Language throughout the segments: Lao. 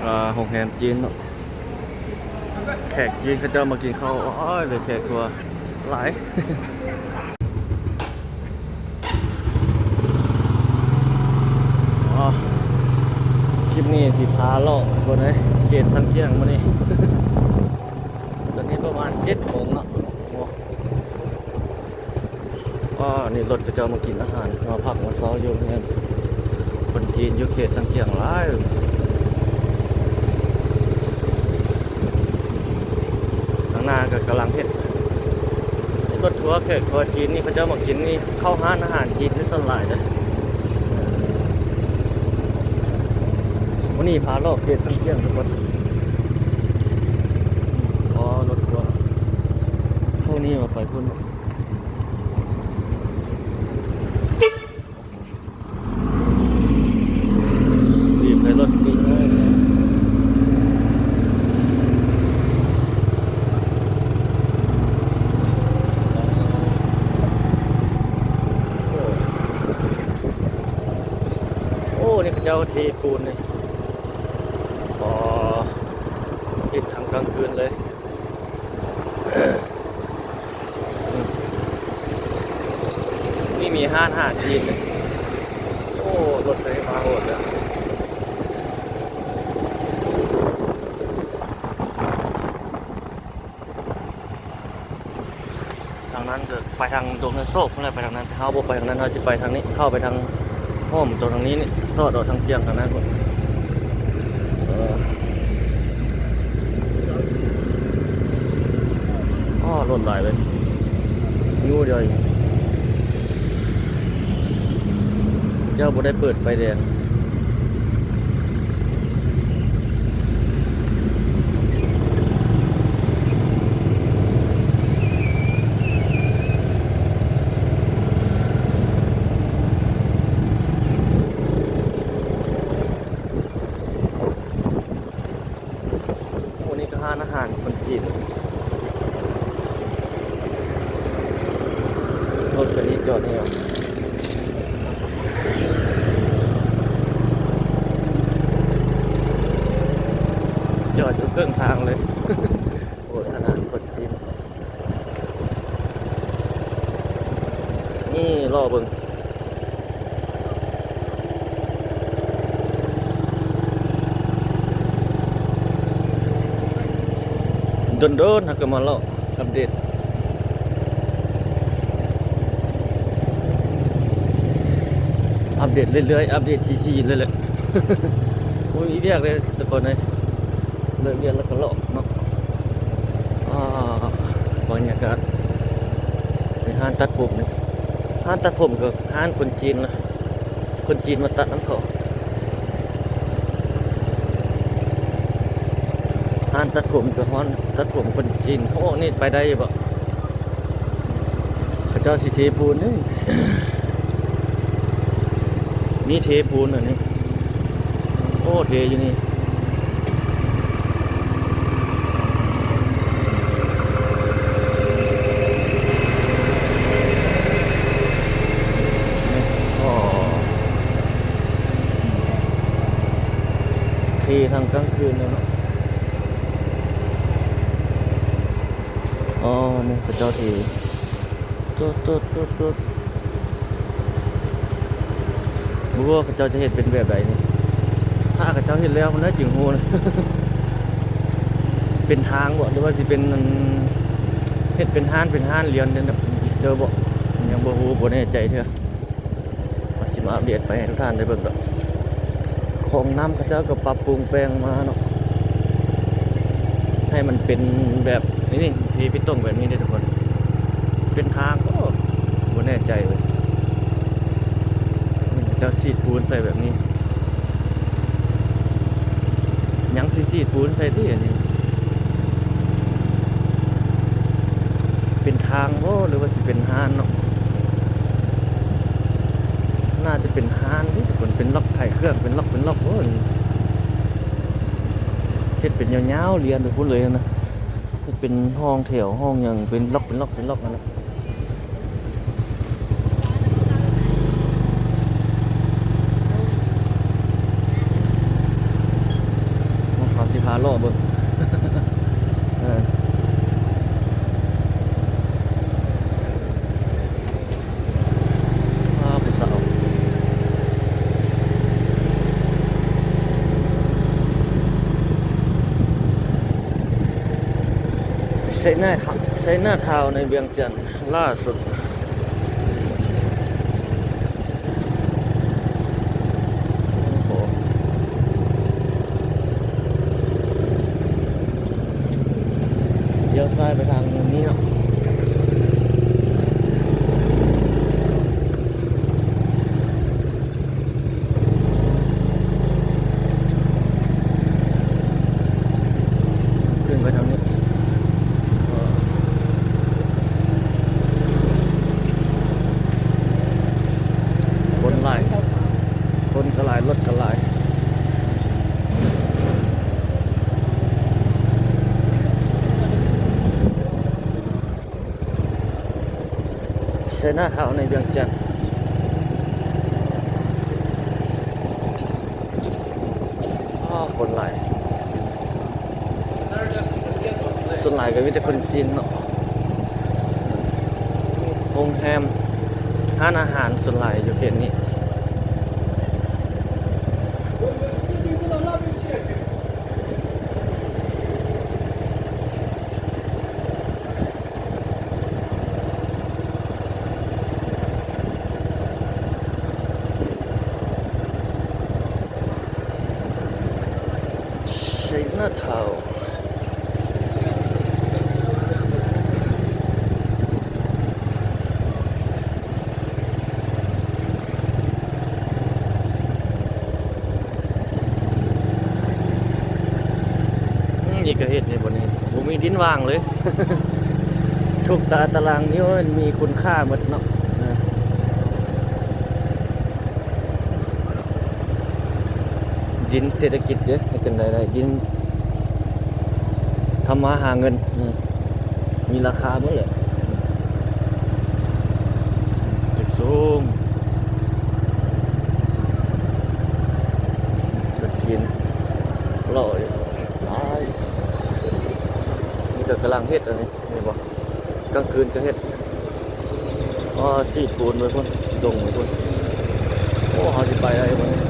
ອ່າ ໂຮງແຮມຈີນເນາະ ແຂກຈີນເຂົາເຈົ້າມາກິນເຂົ້າ. ໂອ້ຍ ເລີຍແຂກຕົວຫຼາຍ. ອໍ ຄລິບນີ້ຊິພາເລາະ ທຸກຄົນເອີຍ ເຂດຊາງຈຽງມື້ນີ້. ຕອນນີ້ປະມານເຈັດໂມງເນາະ. ອໍ ນີ້ລົດເຂົາເຈົ້າມາກິນອາຫານ ມາພັກມາເຊົາຢູ່ໂຮງແຮມ ຄົນຈີນຢູ່ເຂດຊາງຈຽງຫຼາຍ. ທາງໜ້າກໍກຳລັງເຮັດ ລົດທົວແຂກຄົວຈີນນີ້ ເຂົາເຈົ້າມາກິນນີ້ ເຂົ້າຮ້ານອາຫານຈີນນີ້ສ່ວນຫຼາຍເດ້. ມື້ນີ້ພາເລາະເຂດຊາງຈຽງທຸກຄົນ. ອໍ ລົດທົວ ເທົ່ານີ້ວ່າໄປພຸ້ນ. ບີບໃສ່ລົດປີກເລີຍ. ໂອ້ ນີ້ເຂົາເຈົ້າເທປູນນີ້. ອໍ ເຮັດທັງກາງຄືນເລີຍ. ນີ້ມີຮ້ານອາຫານຈີນເດ້. ໂອ້ ລົດໄຟຟ້າໂຫດເດ້. ທາງນັ້ນກໍໄປທາງດົງນາໂຊກພຸ້ນແຫຼະ ໄປທາງນັ້ນ. ເຮົາບໍ່ໄປທາງນັ້ນ ເຮົາຊິໄປທາງນີ້ ເຂົ້າໄປທາງ ໂຮມຕົວທາງນີ້ນີ້ ສອດອອກທາງຈຽງທາງນັ້ນພຸ້ນ. ເອີ ອໍ ລົດຫຼາຍເວີຍ ຢູ່ດຽວ ເຈົ້າບໍ່ໄດ້ເປີດໄຟແດງ. ໂອ້ ນີ້ກໍຮ້ານອາຫານຄົນຈີນ. ລົດຄັນນີ້ຈອດແລ້ວ ຈອດຢູ່ເຄິ່ງທາງເລີຍ. ໂອ້ ຮ້ານອາຫານຄົນຈີນ ນີ້ລໍເບິ່ງ. ດົນໆ ເຮົາກໍມາເລາະອັບເດດ ອັບເດດເລື້ອຍໆ ອັບເດດຖີ່ໆ ເລື້ອຍໆ. ໂອ້ຍ ມີວຽກເດ້ທຸກຄົນເອີຍ ເລີກວຽກແລ້ວກໍເລາະເນາະ. ອ່າ ບັນຍາກາດ ເປັນຮ້ານຕັດຜົມນີ້ ຮ້ານຕັດຜົມກໍຮ້ານຄົນຈີນນະ ຄົນຈີນມາຕັດນຳເຂົາ. ຮ້ານຕັດຜົມກໍຮ້ານຕັດຜົມຄົນຈີນ. ໂອ້ ນີ້ໄປໄດ້ຢູ່ບໍ່? ເຂົາເຈົ້າຊິເທປູນເດ້ ນີ້ເທປູນອັນນີ້. ໂອ້ ເທຢູ່ນີ້. ເທທັງກາງຄືນເລີຍເນາະ. ອໍ ນີ້ເຂົາເຈົ້າເທ ໂຕດໆໆໆ ບໍ່ຮູ້ວ່າເຂົາເຈົ້າຈະເຮັດເປັນແບບໃດນີ້. ຖ້າເຂົາເຈົ້າເຮັດແລ້ວພຸ້ນແຫຼະຈຶ່ງຮູ້ນະ ເປັນທາງບໍ່ ຫຼືວ່າຊິເປັນອັນ ເຮັດເປັນຮ້ານ ເປັນຮ້ານລຽນເດີບໍ່ ຍັງບໍ່ຮູ້ ບໍ່ແນ່ໃຈເທື່ອ. ວ່າຊິມາອັບເດດໄປໃຫ້ທຸກທ່ານໄດ້ເບິ່ງດອກ. ຂອງນ້ຳເຂົາເຈົ້າກໍປັບປຸງແປງມາເນາະ ໃຫ້ມັນເປັນແບບນີ້ ນີ້ ທີ່ເປັນຕົງແບບນີ້ເດ້ທຸກຄົນ ເປັນທາງ. ໂອ້ ບໍ່ແນ່ໃຈເວີຍ ນີ້ເຂົາເຈົ້າສີດປູນໃສ່ແບບນີ້. ຍັງຊິສີດປູນໃສ່ຕິອັນນີ້? ເປັນທາງບໍ່ ຫຼືວ່າຊິເປັນຮ້ານເນາະ? ໜ້າຈະເປັນຮ້ານເດ້ທຸກຄົນ ເປັນລັອກຂາຍເຄື່ອງ ເປັນລັອກ ເປັນລັອກ. ໂອ້ຍ ເຮັດເປັນຍາວໆລຽນໄປພຸ້ນເລີຍຫັ້ນນະ ເຮັດເປັນຫ້ອງແຖວ ຫ້ອງຫຍັງ ເປັນລັອກ ເປັນລັອກ ເປັນລັອກຫັ້ນນະ. ມາ ຫາເລາະເບິ່ງ ເອີ ພາໄປສາວ ໄຊນາ ໄຊນາທາວໃນວຽງຈັນ ລ່າສຸດ ໂອ້ໂຫ ລ້ຽວຊ້າຍໄປທາງນີ້ເນາະ. ຂຶ້ນໄປທາງນີ້ ຄົນຫຼາຍ ຄົນກໍຫຼາຍ ລົດກໍຫຼາຍ. ໄຊນາທາວໃນວຽງຈັນ ອ້າ ຄົນຫຼາຍ ສ່ວນຫຼາຍກໍມີແຕ່ຄົນຈີນເນາະ. ໂຮງແຮມ ຮ້ານອາຫານສ່ວນຫຼາຍຢູ່ເຂດນີ້. ໄຊນາທາວ ອືມ ນີ້ກໍເຮັດນີ້ ບໍ່ນີ້ ບໍ່ມີດິນວ່າງເລີຍ ທຸກຕາຕະລາງນິ້ວມັນມີຄຸນຄ່າໝົດເນາະ. ເອີ ດິນເສດຖະກິດເດ້ ເຮັດຈັ່ງໃດໄດ້ ດິນທຳມາຫາເງິນ ອືມ ມີລາຄາໝົດແຫຼະ. ຕຶກສູງ ຕຶກກິນ ເລາະຢູ່ ຫຼາຍ ນີ້ກໍກຳລັງເຮັດອັນນີ້ ເຫັນບໍ່ ກາງຄືນກໍເຮັດ. ອໍ ສີດປູນໄວ້ພຸ້ນ ດົງໄວ້ພຸ້ນ. ໂອ້ ເຮົາຊິໄປໄດ້ບໍ່ນີ້?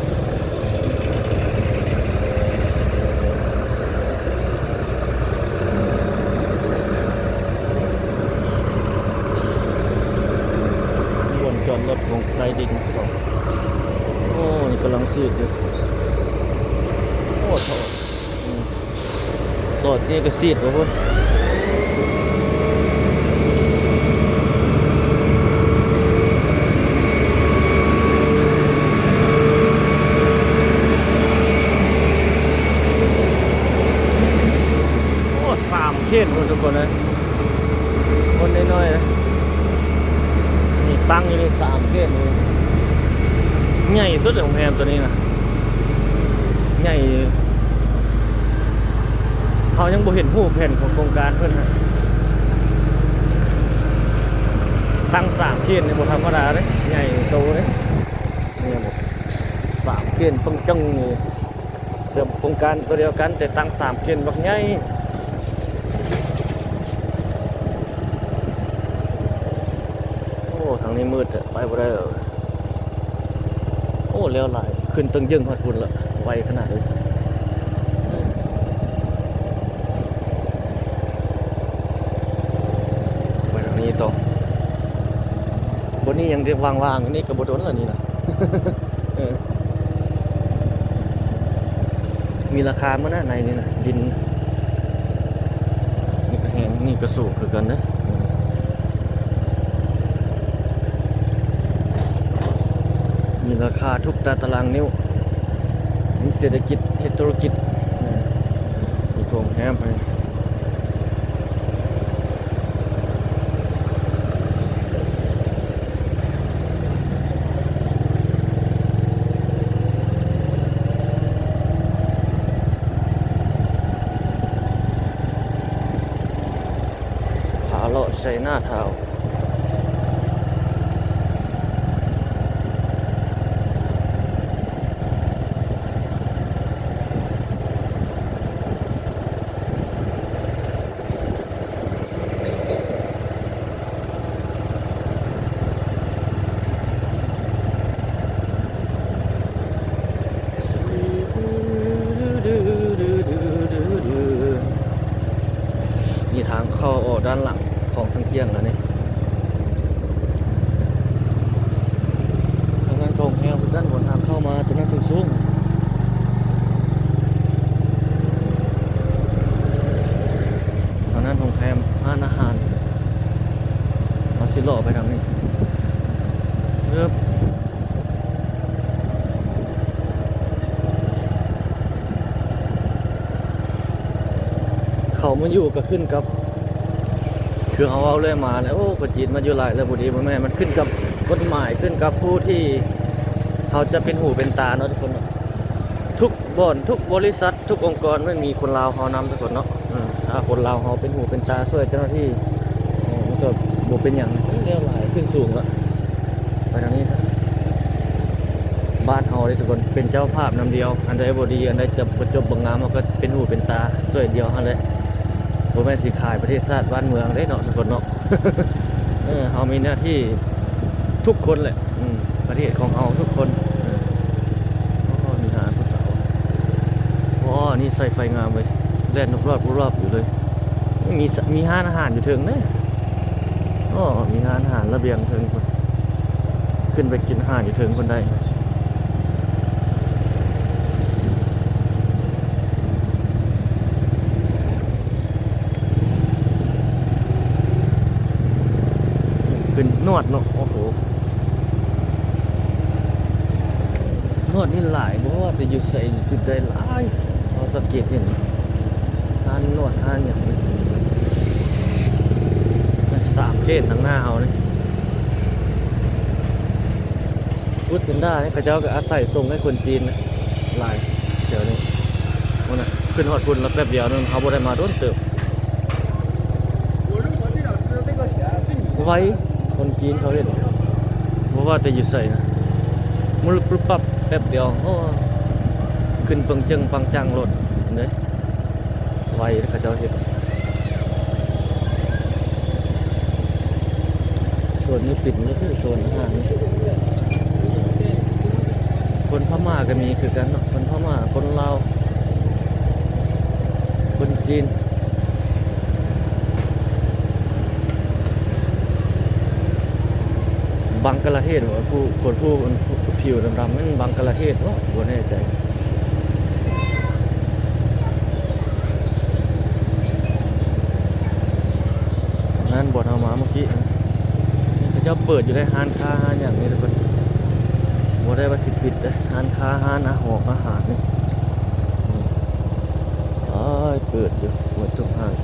ບ່ອນຈອດລົດຂອງໃຕ້ດິນເຂົາ. ໂອ້ ນີ້ກຳລັງສີດຢູ່. ໂອ້ ໂທ້ ອືມ. ສອດເຈກະສີດບໍ່ພຸ້ນ. ໂອ້ ສາມເຂນພຸ້ນທຸກຄົນເອີຍ. ຄົນນ້ອຍໆ ນີ້ຕັ້ງຢູ່ນີ້ສາມເຂນພຸ້ນ. ໃຫຍ່ສຸດໂຮງແຮມຕົວນີ້ນະ ໃຫຍ່. ເຮົາຍັງບໍ່ເຫັນຮູບແຜນຂອງໂຄງການເພິ່ນນະ. ຕັ້ງສາມເຂນນີ້ບໍ່ທຳມະດາເດ້ ໃຫຍ່ໂຕເດ້. ນີ້ ສາມເຂນປຶ້ງຈຶ່ງນີ້ ເລື່ອງໂຄງການຕົວດຽວກັນ ແຕ່ຕັ້ງສາມເຂນບັກໃຫຍ່. ໂອ້ ທາງນີ້ມືດແທ້ ໄປບໍ່ໄດ້. ໂອ້ ແລ້ວຫຼາຍ ຂຶ້ນເຖິງເຢິງຮອດພຸ້ນລະ ໄວຂະໜາດເລີຍ. ໄປທາງນີ້ຕໍ່ ບ່ອນນີ້ຍັງວ່າງໆ ນີ້ກໍບໍ່ດົນລະນີ້ນະ. ເອີ ມີລາຄາໝົດນະ ໃນນີ້ນະ ດິນ ນີ້ກໍແຮງ ນີ້ກໍສູງຄືກັນເດີ. ມີລາຄາທຸກຕາຕະລາງນິ້ວ ເສດຖະກິດ ເຮັດທຸລະກິດ. ມີໂຮງແຮມໃຫ້ ພາເລາະໄຊນາທາວ. ດ້ານຫຼັງຂອງສັງກຽງແລ້ວນີ້ ທາງດ້ານຂອງແຮງຄືກັນ ບ່ອນທາງເຂົ້າມາ ຕົວນັ້ນສູງໆ ທາງດ້ານໂຮງແຮມ ຮ້ານອາຫານ ເຮົາຊິເລາະໄປທາງນີ້ ເອີບ. ເຂົາມາຢູ່ກໍຂຶ້ນກັບ ຄືເຮົາເວົ້າເລື້ອຍມາແລ້ວ ໂອ້ ຄົນຈີນມາຢູ່ຫຼາຍແລ້ວບໍ່ດີ ບໍ່ແມ່ນ ມັນຂຶ້ນກັບກົດໝາຍ ຂຶ້ນກັບຜູ້ທີ່ເຮົາຈະເປັນຫູເປັນຕາເນາະທຸກຄົນເນາະ ທຸກບ່ອນ ທຸກບໍລິສັດ ທຸກອົງກອນ ມັນມີຄົນລາວເຮົານຳທຸກຄົນເນາະ ເອີ ຖ້າຄົນລາວເຮົາເປັນຫູເປັນຕາຊ່ວຍເຈົ້າໜ້າທີ່ ເອີ ມັນກໍບໍ່ເປັນຫຍັງ ແລ້ວຫຼາຍຂຶ້ນສູງລະ ໄປທາງນີ້ຊະ ບ້ານເຮົາເດ້ທຸກຄົນ ເປັນເຈົ້າພາບນຳດຽວ ອັນໃດບໍ່ດີ ອັນໃດຈະບໍ່ຈົບບໍ່ງາມ ເຮົາກໍເປັນຫູເປັນຕາຊ່ວຍດຽວຫັ້ນແຫຼະ ບໍ່ແມ່ນຊິຂາຍປະເທດຊາດບ້ານເມືອງເດ້ເນາະທຸກຄົນເນາະ ເອີ ເຮົາມີໜ້າທີ່ທຸກຄົນແຫຼະ ອືມ ປະເທດຂອງເຮົາທຸກຄົນ ເອີ ໂອ້ ມີຫາຜູ້ສາວ ໂອ້ ນີ້ສາຍໄຟງາມເວີຍ ແລ່ນລອບໆຢູ່ເລີຍ ມີ ມີຮ້ານອາຫານຢູ່ເທິງເດ້ ໂອ້ ມີຮ້ານອາຫານລະບຽງເທິງພຸ້ນ ຂຶ້ນໄປກິນອາຫານຢູ່ເທິງພຸ້ນໄດ້ ຂຶ້ນນວດເນາະ ໂອ້ໂຫ ນວດນີ້ຫຼາຍ ບໍ່ວ່າແຕ່ຢູ່ໃສ ຢູ່ຈຸດໃດຫຼາຍ ເຮົາສັງເກດເຫັນ ຮ້ານນວດຮ້ານຫຍັງນີ້ ສາມເຂດທາງໜ້າເຮົານີ້ ຟູດແພນດ້ານີ້ ເຂົາເຈົ້າກໍອາໄສສົ່ງໃຫ້ຄົນຈີນຫຼາຍແຖວນີ້ ພຸ້ນນະ ຂຶ້ນຮອດພຸ້ນລະແປັບດຽວໜຶ່ງ ເຮົາບໍ່ໄດ້ມາດົນເຕີບ ໄວ ຄົນຈີນເຂົາເຮັດ ບໍ່ວ່າແຕ່ຢູ່ໃສນະ ມຸບປຸບປັບ ແປັບດຽວ ໂອ້ ຂຶ້ນປຶ້ງເຈິງປັງຈັງໂລດເດ້ ໄວເດ້ເຂົາເຈົ້າເຮັດ ໂຊນນີ້ປິດໝົດເລີຍ ໂຊນອາຫານ ຄົນພະມ້າກໍມີຄືກັນເນາະ ຄົນພະມ້າ ຄົນລາວ ຄົນຈີນ ບັງກະລາເທດບໍ ຜູ້ ຄົນຜູ້ ຜູ້ຜິວດຳໆ ແມ່ນບັງກະລາເທດບໍ ບໍ່ແນ່ໃຈ ຮ້ານບ່ອນເຮົາມາເມື່ອກີ້ ນີ້ເຂົາເຈົ້າເປີດຢູ່ໃນຮ້ານຄ້າຮ້ານຫຍັງນີ້ທຸກຄົນ ບໍ່ໄດ້ວ່າຊິປິດເດ້ ຮ້ານຄ້າ ຮ້ານອາຫອກອາຫານນີ້ ອ້າຍ ເປີດຢູ່ ເປີດທຸກຮ້ານ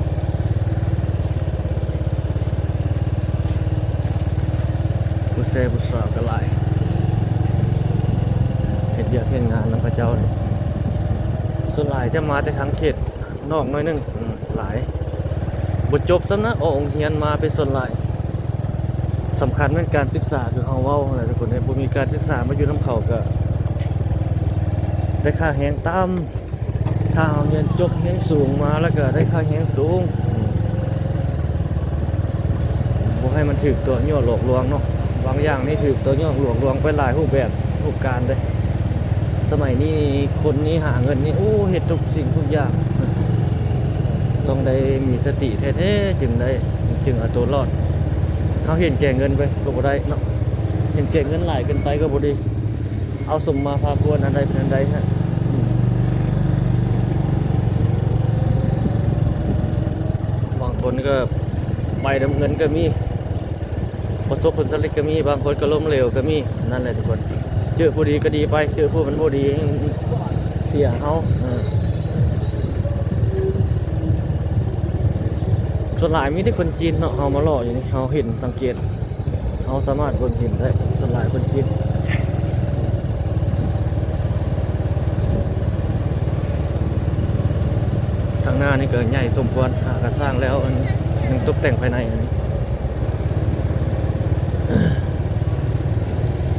ຜູ້ແຊຜູ້ສາວກໍຫຼາຍ ເຮັດວຽກເຮັດງານນຳເຂົາເຈົ້ານີ້ ສ່ວນຫຼາຍຈະມາແຕ່ທາງເຂດນອກໜ້ອຍໜຶ່ງ ອືມ ຫຼາຍ ບໍ່ຈົບຊ້ຳນະ ອອກໂຮງຮຽນມາເປັນສ່ວນຫຼາຍ ສຳຄັນແມ່ນການສຶກສາ ຄືເຮົາເວົ້າຫັ້ນແຫຼະທຸກຄົນເອີຍ ບໍ່ມີການສຶກສາມາຢູ່ນຳເຂົາກໍໄດ້ຄ່າແຮງຕ່ຳ ຖ້າເຮົາຮຽນຈົບຮຽນສູງມາແລ້ວກໍໄດ້ຄ່າແຮງສູງ ອືມ ບໍ່ໃຫ້ມັນຖືກຕົວະຍົວະຫຼອກລວງເນາະ ບາງຢ່າງນີ້ຖືກຕົວະຍົວະຫຼອກລວງໄປຫຼາຍຮູບແບບຮູບການເດ້ ສະໄໝນີ້ຄົນນີ້ຫາເງິນນີ້ ໂອ້ ເຮັດທຸກສິ່ງທຸກຢ່າງ ຕ້ອງໄດ້ມີສະຕິແທ້ໆ ຈຶ່ງໄດ້ ຈຶ່ງເອົາຕົວລອດ ເຮົາເຫັນແກ່ເງິນໄປກໍບໍ່ໄດ້ເນາະ ເຫັນແກ່ເງິນຫຼາຍເກີນໄປກໍບໍ່ດີ ເອົາສົມມາພາຄວນ ອັນໃດເປັນອັນໃດ ບາງຄົນກໍໄປນຳເງິນກໍມີ ປະສົບຜົນສຳເລັດກໍມີ ບາງຄົນກໍລົ້ມເຫຼວກໍມີ ນັ້ນແຫຼະທຸກຄົນ ເຈີຜູ້ດີກໍດີໄປ ເຈີຜູ້ມັນບໍ່ດີເສຍເຮົາ ເອີ ສ່ວນຫຼາຍມີແຕ່ຄົນຈີນເນາະ ເຮົາມາເລາະຢູ່ນີ້ ເຮົາເຫັນສັງເກດ ເຮົາສາມາດເບິ່ງເຫັນໄດ້ ສ່ວນຫຼາຍຄົນຈີນ ທາງໜ້ານີ້ກໍໃຫຍ່ສົມຄວນ ຫາກະສ້າງແລ້ວ ອັນ ຍັງຕົບແຕ່ງພາຍໃນ ອັນນີ້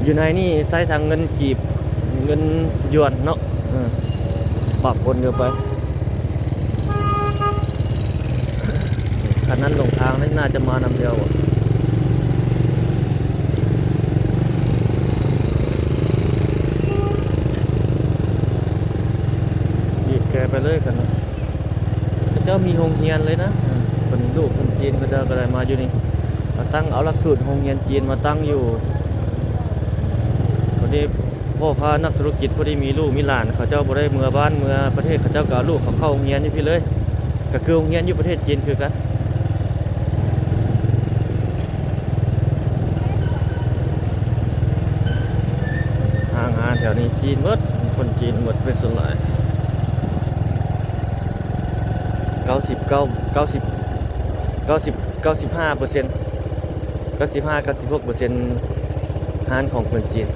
ຢູ່ໃນນີ້ໃຊ້ທັງເງິນກີບ ເງິນຢວນເນາະ ເອີ ປະປົນກັນໄປ ຄັນນັ້ນຫຼົງທາງນີ້ໜ້າຈະມານຳດຽວ ບີບແກໄປເລີຍຄັນນັ້ນ ເຂົາເຈົ້າມີໂຮງຮຽນເລີຍນະ ເອີ ລູກຄົນຈີນເຂົາເຈົ້າກໍໄດ້ມາຢູ່ນີ້ ມາຕັ້ງເອົາຫຼັກສູດໂຮງຮຽນຈີນມາຕັ້ງຢູ່ ພໍດີພໍ່ຄ້ານັກທຸລະກິດ ພໍດີມີລູກມີຫຼານ ເຂົາເຈົ້າບໍ່ໄດ້ເມືອບ້ານເມືອປະເທດ ເຂົາເຈົ້າກໍເອົາລູກເຂົາເຂົ້າໂຮງຮຽນຢູ່ພີ້ເລີຍ ກໍຄືໂຮງຮຽນຢູ່ປະເທດຈີນຄືກັນ. ຫ້າງຮ້ານແຖວນີ້ຈີນເບິດ ຄົນຈີນເບິດເປັນສ່ວນຫຼາຍ ເກົ້າສິບເກົ້າ ເກົ້າສິບ ເກົ້າສິບ ເກົ້າສິບຫ້າເປີເຊັນ ເກົ້າສິບຫ້າ ເກົ້າສິບຫົກເປີເຊັນ ຮ້ານຂອງຄົນຈີນ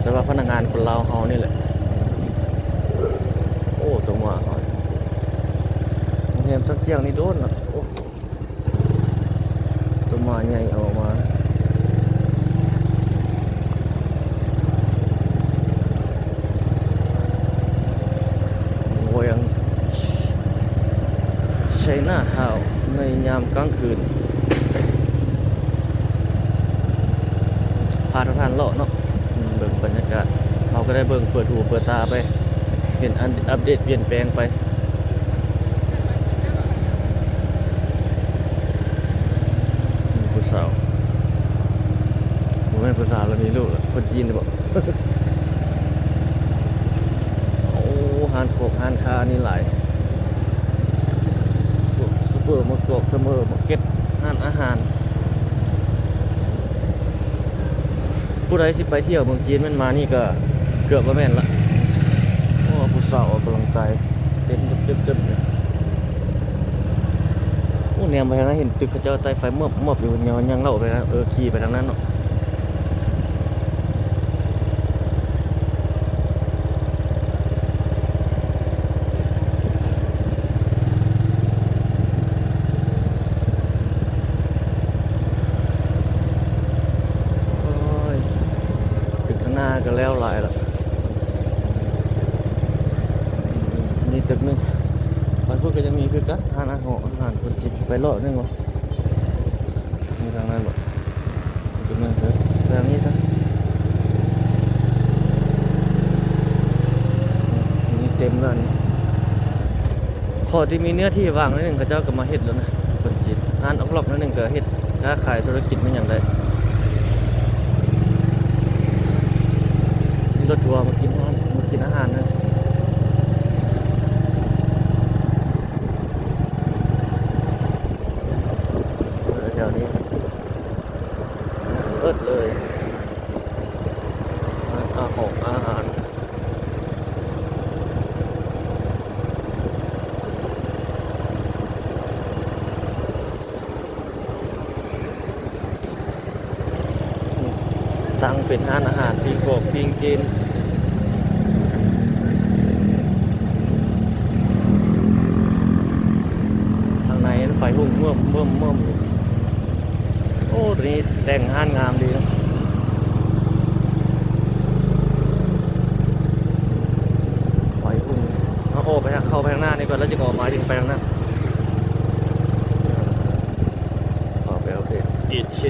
ແຕ່ວ່າພະນັກງານຄົນລາວເຮົານີ້ແຫຼະ. ໂອ້ ຈັງຫວະເຮົາ ໂຮງແຮມສັນຈຽງນີ້ໂດນລະ ໂອ້ ຕົ້ນໄມ້ໃຫຍ່ອອກມາ ແຂວງໄຊນາທາວນ໌ ໃນຍາມກາງຄືນ ພາທຸກທ່ານເລາະເນາະ ເບິ່ງບັນຍາກາດ ເຮົາກໍໄດ້ເບິ່ງເປີດຫູເປີດຕາໄປ ເຫັນອັນ ອັບເດດປ່ຽນແປງໄປ. ຜູ້ສາວ ບໍ່ແມ່ນຜູ້ສາວລະ ມີລູກລະ ຄົນຈີນນີ້ບໍ? ໂອ້ ຮ້ານຂອງຮ້ານຄ້ານີ້ຫຼາຍ ພວກຊຸບເປີມາກອກ ສະເມີມາເກັດ ຮ້ານອາຫານ. ຜູ້ໃດຊິໄປທ່ຽວເມືອງຈີນແມ່ນມານີ້ກໍເກືອບວ່າແມ່ນລະ. ໂອ້ ຜູ້ສາວອອກກຳລັງກາຍເຕັ້ນເຈັບໆຢູ່. ໂອ້ ແນມໄປທາງນັ້ນເຫັນຕຶກເຂົາເຈົ້າໄຕ້ໄຟມອບໆຢູ່ ຍັງ ຍັງເລາະໄປນະ ເອີ ຂີ່ໄປທາງນັ້ນເນາະ. ໂອ້ຍ ຕຶກຂ້າງໜ້າກໍແລ້ວຫຼາຍລະ ມີຕຶກໜຶ່ງ ທາງພຸ້ນກໍຍັງມີຄືກັນ ຮ້ານອາຫານຄົນຈີນ ໄປເລາະໜຶ່ງວະ ມີທາງນັ້ນບໍ? ໄປທາງນີ້ຊະ ມີເຕັມແລ້ວນີ້ ຂໍທີ່ມີເນື້ອທີ່ວ່າງໜ້ອຍໜຶ່ງ ເຂົາເຈົ້າກໍມາເຮັດແລ້ວນະ ຄົນຈີນ ຮ້ານອອກລັອກໜ້ອຍໜຶ່ງກໍເຮັດຄ້າຂາຍທຸລະກິດແມ່ນຫຍັງໄດ້ ມີລົດທົວມາກິນຮ້ານ ມາກິນອາຫານນະ. ແຖວນີ້ເບິດເລີຍ ຮ້ານອາຫອງອາຫານ ຕັ້ງເປັນຮ້ານອາຫານ ປີ້ງກອກ ປີ້ງເກນ ທາງໃນໄຟຮຸ່ງເມີ້ມໆໆ ໂອ້ ໂຕນີ້ແຕ່ງຮ້ານງາມດີເນາະ ໄຟຮຸ່ງ ເຮົາອອກໄປທາງ ເຂົ້າໄປທາງໜ້ານີ້ກ່ອນ ແລ້ວຈຶ່ງອອກມາ ຈຶ່ງໄປທາງນັ້ນ ເຂົ້າໄປ ໂອເຄ ອີດຊິ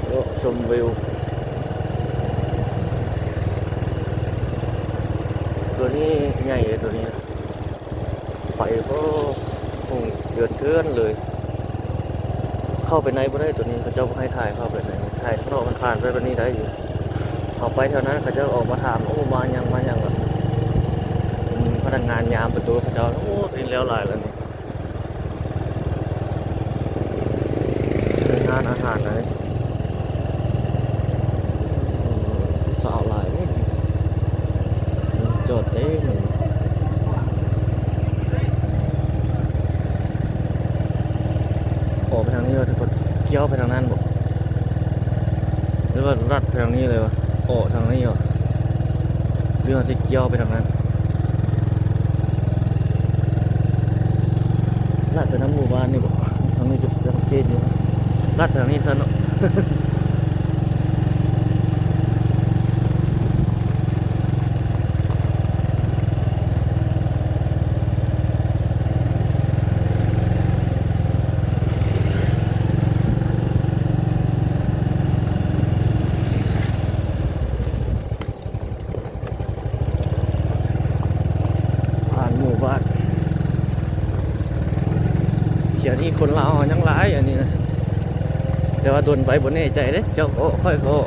ເລາະຊົມວິວ ໂຕນີ້ໃຫຍ່ເດ ໂຕນີ້ ໄຟ ໂອ້ ຮຸ່ງເຮືອນເຖື່ອນເລີຍ ເຂົ້າໄປໃນບໍ່ໄດ້ ໂຕນີ້ເຂົາເຈົ້າບໍ່ໃຫ້ຖ່າຍເຂົ້າໄປໃນ ຖ່າຍຂ້າງນອກ ມັນຜ່ານໄປແບບນີ້ໄດ້ຢູ່ ເຮົາໄປແຖວນັ້ນ ເຂົາເຈົ້າອອກມາຖາມ ໂອ້ ມາຫຍັງ ມາຫຍັງ ແບບ ອືມ ພະນັກງານຍາມປະຕູເຂົາເຈົ້າ ໂອ້ ໂຕນີ້ແລ້ວຫຼາຍແລ້ວນີ້. ເປັນຮ້ານອາຫານນະ ເອີ ຜູ້ສາວຫຼາຍເດ້ ຈອດເຕັມ ອອກໄປທາງນີ້ວ່າ ທຸກຄົນ ກ່ຽວໄປທາງນັ້ນບໍ ຫຼືວ່າລັດໄປທາງນີ້ເລີຍວະ ອອກທາງນີ້ຫວາ ຫຼືວ່າຊິກ່ຽວໄປທາງນັ້ນ? ລັດໄປນຳໝູ່ບ້ານນີ້ບໍ? ທາງນີ້ກໍຍັງເຈນຢູ່ ລັດໄປທາງນີ້ຊັ້ນເນາະ. ໂ ແຖວນີ້ຄົນລາວເຮົາຍັງຫຼາຍອັນນີ້ນະ ແຕ່ວ່າດົນໄປບໍ່ແນ່ໃຈເດ້ ເຈົ້າກໍອອກ ຂ້ອຍກໍອອກ.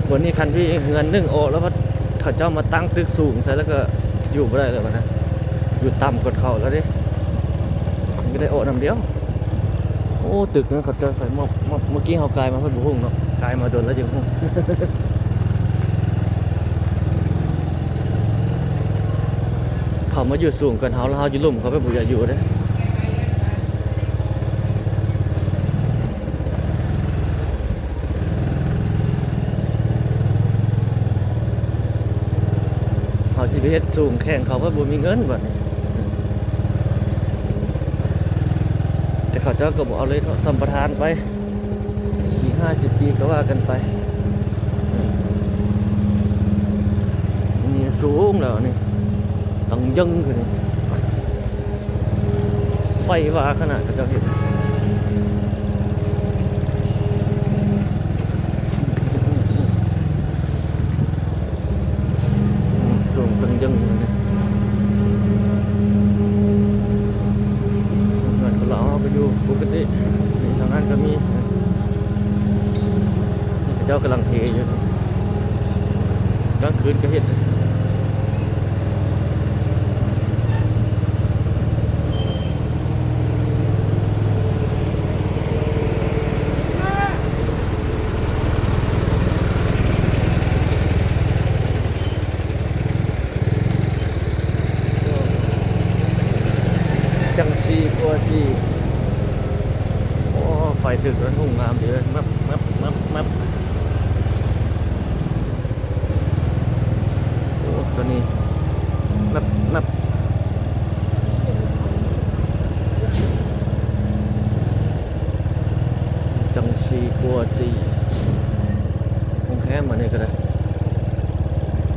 ບ່ອນນີ້ຄັນມີເຮືອນໜຶ່ງອອກແລ້ວ ເຂົາເຈົ້າມາຕັ້ງຕຶກສູງໃສ່ ແລ້ວກໍຢູ່ບໍ່ໄດ້ແລ້ວບັດນະ ຢູ່ຕ່ຳກວ່າເຂົາແລ້ວເດ້ ມັນກໍໄດ້ອອກນຳດຽວ. ໂອ້ ຕຶກນັ້ນເຂົາເຈົ້າໃສ່ໝວກ ເມື່ອ ເມື່ອກີ້ເຮົາກາຍມາເພິ່ນບໍ່ຮູ້ເນາະ ກາຍມາດົນແລ້ວຈຶ່ງຮູ້. ເຂົາມາຢູ່ສູງກວ່າເຮົາ ແລ້ວເຮົາຢູ່ລຸ່ມ ເຂົາໄປບໍ່ຢາກຢູ່ເດ້. ເຮົາຊິໄປເຮັດສູງແຂ່ງເຂົາ ເພິ່ນບໍ່ມີເງິນບັດນີ້ ແຕ່ເຂົາເຈົ້າກໍບໍ່ເອົາເລີຍເນາະ ສຳປະທານໄປ ສີ່ຫ້າສິບປີກໍວ່າກັນໄປ. ນີ້ສູງແລ້ວນີ້ ຕັ້ງເຢິງຂຶ້ນນີ້ ໄປວ່າຂະໜາດເຂົາເຈົ້າເຮັດ ສູງຕັ້ງເຢິງນີ້. ເຮືອນຄົນລາວເຮົາກໍຢູ່ປົກກະຕິ ນີ້ທາງນັ້ນກໍມີ ເຂົາເຈົ້າກຳລັງເທຢູ່ ກາງຄືນກໍເຮັດ. ຈັງຊີກົວຈີ ໂອ້ ໄຟຕຶກມັນຮຸ່ງງາມດີເວີຍ ແມັບ ແມັບ ແມັບ ແມັບ. ໂອ້ ຕົວນີ້ແມັບ ແມັບ ຈັງຊີກົວຈີ ໂຮງແຮມອັນນີ້ກໍໄດ້.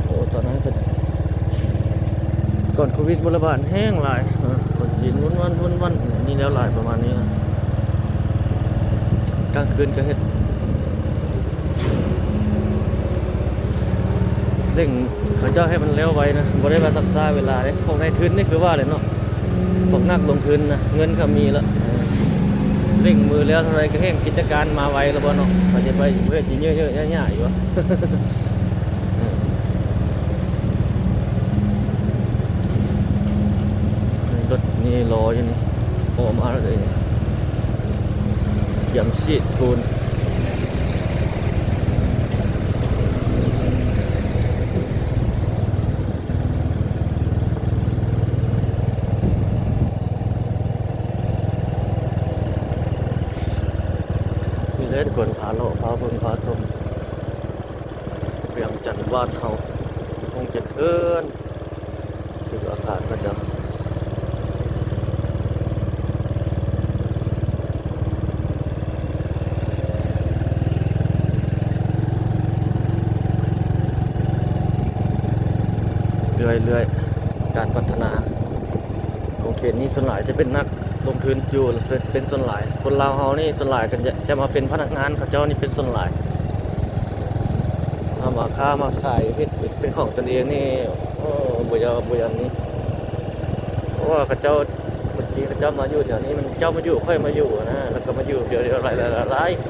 ໂອ້ ຕອນນັ້ນກໍ ກ່ອນໂຄວິດບໍ່ລະບາດແຮງຫຼາຍ ເອີ ຄົນຈີນວຸ້ນວັນ ວຸ້ນວັນ ມີແນວຫຼາຍປະມານນີ້ນະ ກາງຄືນກໍເຮັດ ເລັ່ງເຂົາເຈົ້າໃຫ້ມັນແລ້ວໄວນະ ບໍ່ໄດ້ວ່າຊັກຊ້າເວລາເດ້. ຂອງນາຍທຶນນີ້ຄືວ່າແຫຼະເນາະ ພວກນັກລົງທຶນນະ ເງິນເຂົາມີລະ ເລັ່ງມືແລ້ວເທົ່າໃດກໍແຮ່ງ ກິດຈະການມາໄວລະບໍ່ເນາະ ເຂົາຈະໄປເຮັດຊິເຍອະໆຫຍ້າໆຢູ່. ລົດນີ້ລໍຢູ່ນີ້ ອອກມາແລ້ວເດ້ ກຽມສີດປູນ. ນີ້ເດີທຸກຄົນ ພາເລາະ ພາເບິ່ງ ພາຊົມ ວຽງຈັນບ້ານເຮົາ ຄົງຈະເທີນ ຖືກອາຄານເຂົາເຈົ້າ ເລື້ອຍໆ ການພັດທະນາຂອງເຂດນີ້ ສ່ວນຫຼາຍຈະເປັນນັກ ລົງທຶນຢູ່ເປັນ ເປັນສ່ວນຫຼາຍ ຄົນລາວເຮົານີ້ສ່ວນຫຼາຍກໍຈະ ຈະມາເປັນພະນັກງານເຂົາເຈົ້ານີ້ເປັນສ່ວນຫຼາຍ ເອົາມາຄ້າມາຂາຍ ເຮັດ ເຮັດເປັນຂອງຕົນເອງນີ້ ໂອ້ ບໍ່ຢາກ ບໍ່ຢາກນີ້ ເພາະວ່າເຂົາເຈົ້າ ບາງທີເຂົາເຈົ້າມາຢູ່ແຖວນີ້ ມັນເຈົ້າມາຢູ່ ຂ້ອຍມາຢູ່ນະ ແລ້ວກໍມາຢູ່ດຽວໆ ຫຼາຍໆ ຫຼາຍໆ.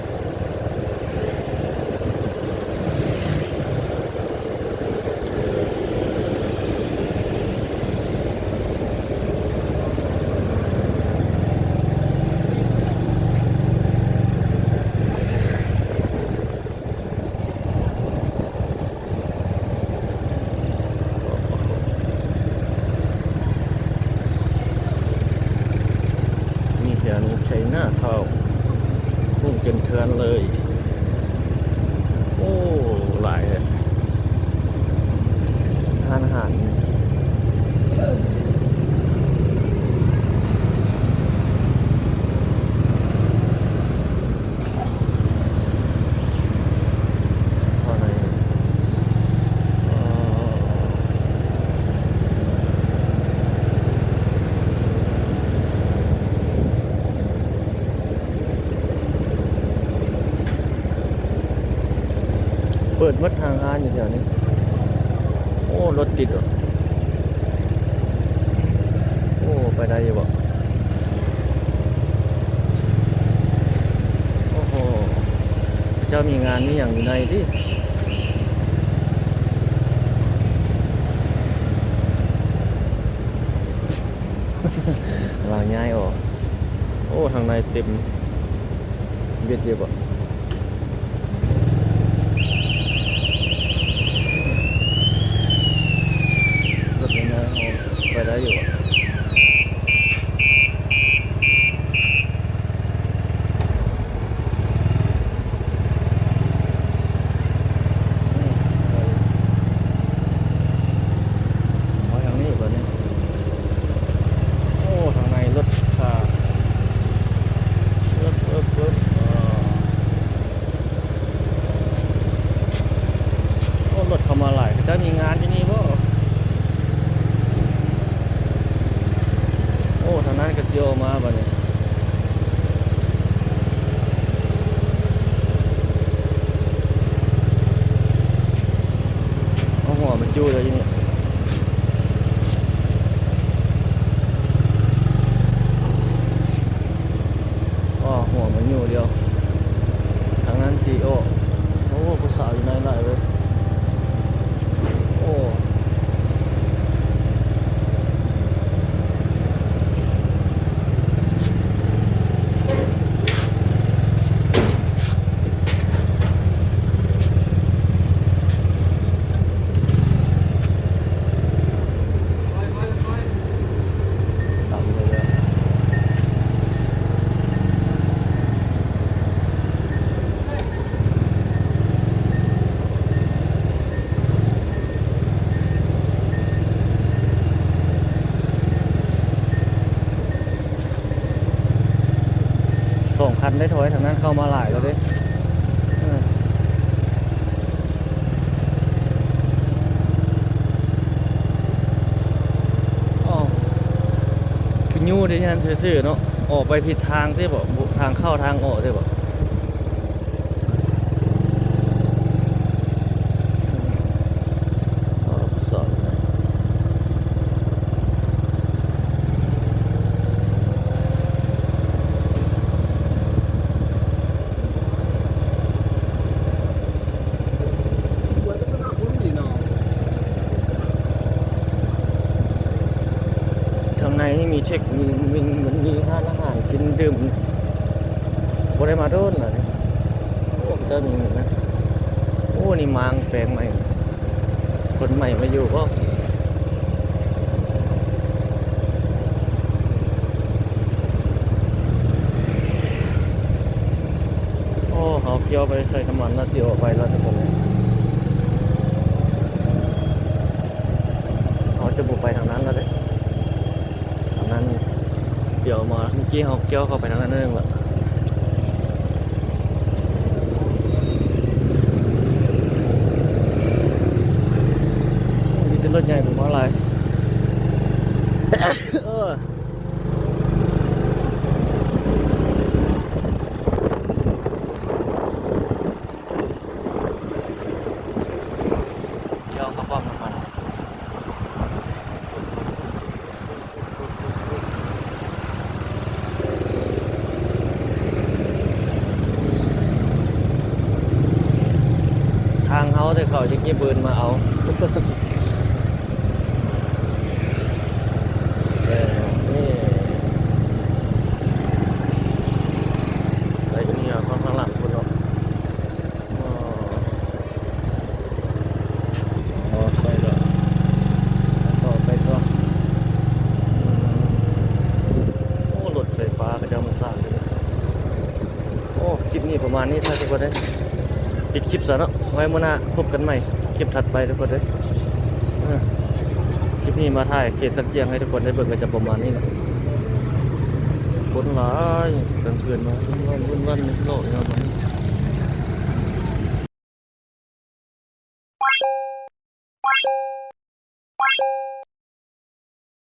ນີ້ແຖວນີ້ໄຊນາທາວ ຮຸ່ງເຕັມເຮືອນເລີຍ. ໂອ້ ຫຼາຍເລີຍ ຮ້ານອາຫານ. ເປີດໝົດຫ້າງຮ້ານຢູ່ແຖວນີ້. ໂອ້ ລົດຕິດ. ໄປໄດ້ຢູ່ບໍ່? ໂອ້ໂຫ ເຂົາເຈົ້າມີງານມີຫຍັງຢູ່ໃນຕິ? ລາວຍ້າຍອອກ. ໂອ້ ທາງໃນເຕັມ. ເວດຢູ່ບໍ່? ລົດໃຫຍ່ໆ ເຮົາໄປໄດ້ຢູ່ບໍ່? ມາທາງນີ້ບາດນີ້. ໂອ້ ທາງໃນລົດຂ້າ ເອີບ ເອີບ ເອີບ ໂອ້ ລົດເຂົ້າມາຫຼາຍ ເຂົາເຈົ້າມີງານຢູ່ນີ້ບໍ່? ໂອ້ ທາງນັ້ນກໍຊິອອກມາບາດນີ້. ເອົາຫົວມັນຢູ່ແລ້ວຢູ່ນີ້. ອໍ ຫົວມັນຢູ່ດຽວ ທາງນັ້ນຊິອອກ. ໂອ້ ຜູ້ສາວຢູ່ໃນຫຼາຍເວີຍ. ໂອ້ ຕຳເລື້ອຍໆ. ສອງຄັນໄດ້ຖອຍ ທາງນັ້ນເຂົ້າມາຫຼາຍແລ້ວເດ້. ເອີ ອໍ ຄືຢູ່ໃນຫັ້ນຊື່ໆເນາະ ອອກໄປຜິດທາງຕິບໍ? ທາງເຂົ້າທາງອອກຕິບໍ? ທາງໃນນີ້ມີເທັກ ມີ ມີ ມີຮ້ານອາຫານກິນດື່ມ ບໍ່ໄດ້ມາດົນແລ້ວນີ້. ໂອ້ ເຈົ້ານີ້ນະ ໂອ້ ນີ້ມ້າງແປງໃໝ່ ຄົນໃໝ່ມາຢູ່ບໍ? ໂອ້ ເຮົາກ່ຽວໄປໃສ່ນ້ຳມັນແລ້ວ ຊິອອກໄປແລ້ວທຸກຄົນ. ເຮົາຈະບໍ່ໄປທາງນັ້ນແລ້ວເດ້. ອັນນັ້ນ ດຽວມາ ເມື່ອກີ້ເຮົາກ່ຽວເຂົ້າໄປທາງນັ້ນໜຶ່ງລະ ມີແຕ່ລົດໃຫຍ່ເພິ່ນມາຫຼາຍ ເອີ ກ່ຽວເຂົ້າປ້ອມນ້ຳມັນ. ທາງເຮົາແຕ່ເຂົາຈະເກັບເບີນມາເອົາ. ໃສ່ນີ້ເອົາຂ້າງຫຼັງພຸ້ນເນາະ. ອໍ ໃສ່ແລ້ວ ຕໍ່ໄປຕໍ່. ໂອ້ ລົດໄຟຟ້າເຂົາເຈົ້າມາສ້າງຢູ່ນີ້. ໂອ້ ຄລິບນີ້ປະມານນີ້ຊະທຸກຄົນເອີຍ ປິດຄລິບຊະເນາະ ໄວ້ມື້ໜ້າພົບກັນໃໝ່ ຄລິບຖັດໄປທຸກຄົນເອີຍ. ເອີ ຄລິບນີ້ມາຖ່າຍເຂດສັນຈຽງໃຫ້ທຸກຄົນໄດ້ເບິ່ງ ກໍຈະປະມານນີ້ແຫຼະ. ຄົນຫຼາຍ ກາງຄືນມາວຸ້ນວານ ວຸ້ນວານ ເລາະຍາມນີ້.